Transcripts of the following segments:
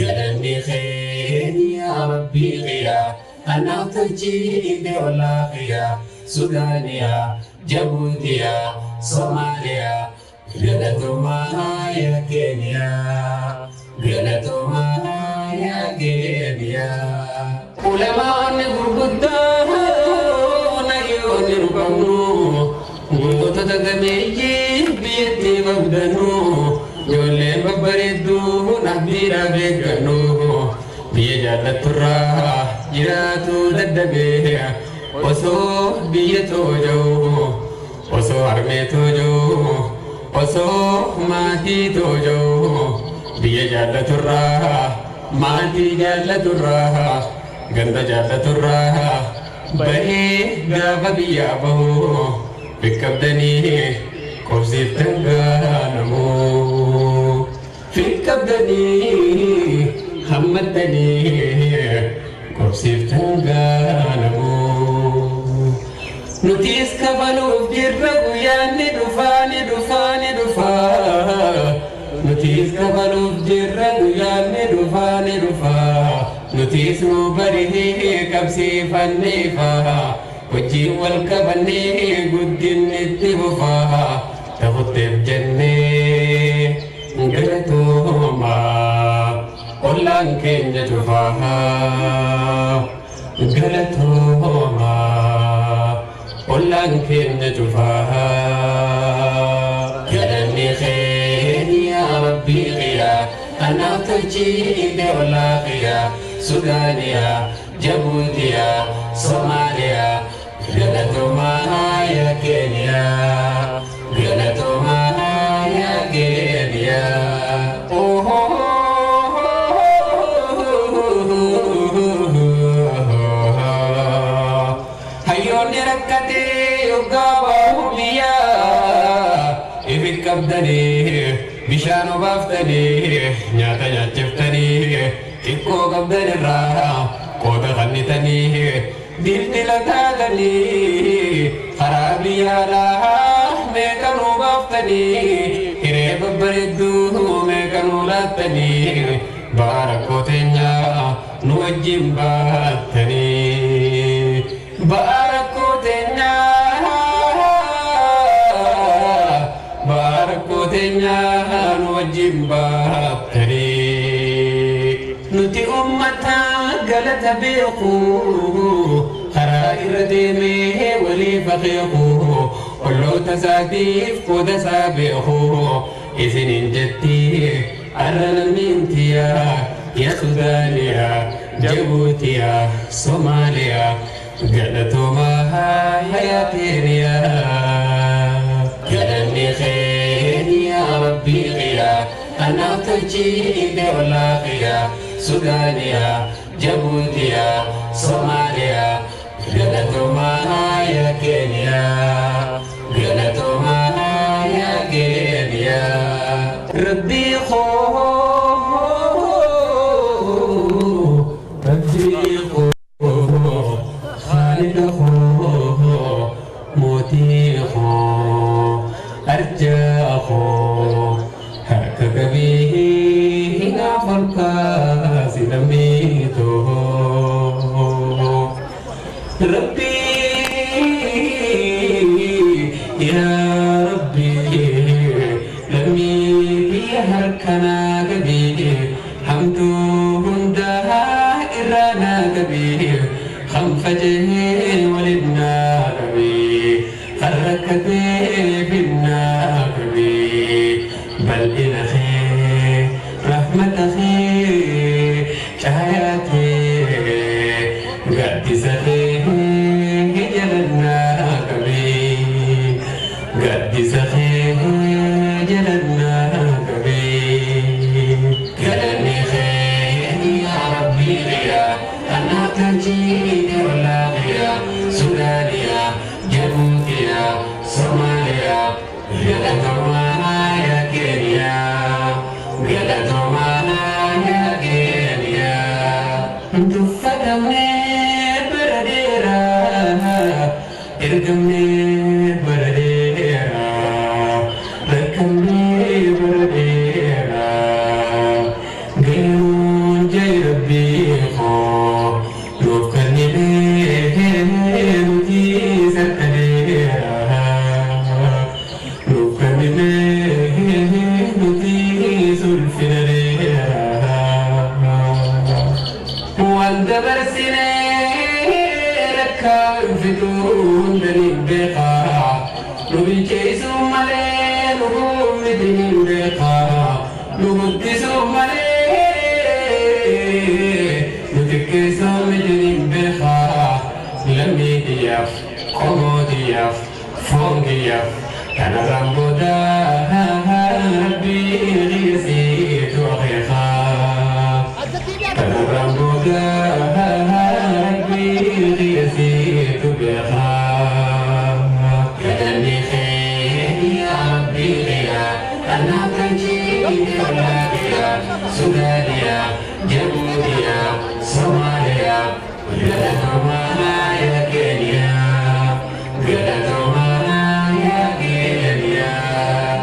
Galanni kee yaa Rabbii kiyya, anaaf tolchite ollaa kiyya. Sudaaniyaa, Jabuutiyaa, Somaaliyaa, galatoomaa yaa Keeniyaa, galatoomaa yaa Keeniyaa. Ulamaonni gurguddoon hayyoonni nu qabnu, gootota gameeyyii biyyattii qabdanu, ijoolleen babbareedduu abdiidhaaf eeggannu, biyya jaallatturraa jiraatu dadhabee, osoo biyya tooja'u, osoo harmee tooja'u, osoo maatii tooja'u, biyya jaallaturraa, maatii jaallaturraa, ganda jaallaturraa bahee gaafa biyyaa bahu, fiqqabdanii qobsiiftan gaanamuu, fiqqabdanii hammattanii qobsiiftan gaanamuu. Nutis kafaluuf jirra, guyyaan ni dhufaa, ni dhufaa, ni dhufaa. Nutis kafaluuf jirra, guyyaan ni dhufaa, ni dhufaa. Nutis nu barihee qabsiifanneefaa, wajjin wal qabannee guddinni itti fufaa. Ta'utteef jennee galatoomaa, ollaan keenya cufaa, galatoomaa, ollaan keenya cufaa. Galanni kee yaa Rabbii kiyya, anaaf tolchite ollaa kiyya. Sudaaniyaa, Jabuutiyaa, Somaaliyaa, galatoomaa yaa Keeniyaa, galatoomaa yaa Keeniyaa. Hayyoonni rakkatee yoggaa baahu biyyaa ifit qabdanii, bishaan obaaftanii, nyaata nyaachiftanii, xiqqoo qabdan irraa qooda kennitanii, dildila taatanii, karaa biyya alaa meeqa nuu baaftanii, hiree babbareedduu meeqa nuu laattanii, ba'aa rakkoo teenyaa nu wajjin baattanii, ba'aa rakkoo teenyaa, ba'aa rakkoo teenyaa nu wajjin baattanii. Nuti ummata galata beeku, karaa irra deemee waliif akeeku, olloota isaatiif qooda isaa beeku isiniin jetti arra lammiintiyaa yaa Sudaaniyaa, Jabuutiyaa, Somaaliyaa, galatoomaa yaa Keeniyaa. Galanni kee yaa Rabbii kiyya, anaaf tolchite ollaa kiyya. Sudaaniyaa, Jabuutiyaa, Somaaliyaa, galatoomaa yaa Keeniyaa, galatoomaa yaa Keeniyaa. Rabbii koo, Rabbii koo, Khaalida koo, mootii koo, arjaa koo, harka qabii naaf ol kaasi lammii too. Rabbii yaa Rabbii, lammii biyya harka naa qabii, hamtuu hundaa irraa naa qabii, kan faca'ee waliin naa qabii, kan rakkatee finnaa qabii, bal'ina kee, rahmata kee, caayaa kee, gaaddisa kee jalannaa qabii, gaaddisa kee jalannaa qabii. Galanni kee yaa Rabbii kiyya, anaaf tolchite ollaa kiyya. Sudaaniyaa, Jabuutiyaa, Somaaliyaa, galatoomaa yaa Keeniyaa, galatoomaa yaa Keeniyaa. Tuffatamnee bara dheeraa, ergamnee bara dheeraa, rakkamnee bara dheeraa, galuun Jai Rabbi koo nuuf kennitee nuti sakkadeera. Nuuf kennitee nuti sulfinadeera. Waan dabarsinee rakkaan fixuu hunda ni beekaa. Nu bilcheessuu malee nu miti ni beekaa. Nu guddisuu malee nu xiqqeessuu miti ni beekaa. Lammii kiyyaaf, qomoo kiyyaaf, foon kiyyaaf kanarraan booda Rabbii qiyasiitu akeekaa. Kanarraan booda Rabbii qiyasiitu beekaa. Galanni kee yaa Rabbii kiyyaa kanaaf tolchite ollaa kiyyaa Sudaaniyaa, Jabuutiyaa, Somaaliyaa, galatoomaa yaa Keeniyaa, galatoomaa yaa Keeniyaa.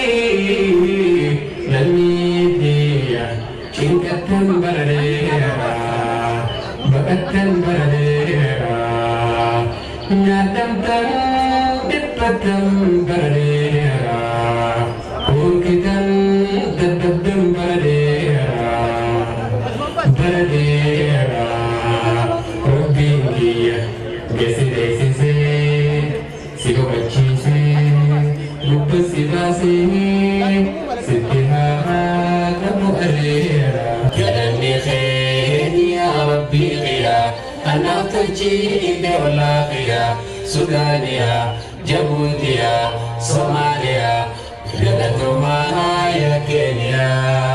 Ayii lammii biyya cinqattan bara dheeraa, baqattan bara dheeraa, nyaatamtan dhiphattan bara dheeraa, hookitan dadhabdan bara dheeraa, bara dheeraa. Rabbiin kiyya gasi beeksisee si boqochiisee lubbu si baasee sitti haa qabu areera. Galanni kee yaa Rabbii kiyyaa kanaaf tolchite ollaa kiyyaa Sudaaniyaa, Jabuutiyaa, Somaaliyaa, galatoomaa yaa Keeniyaa.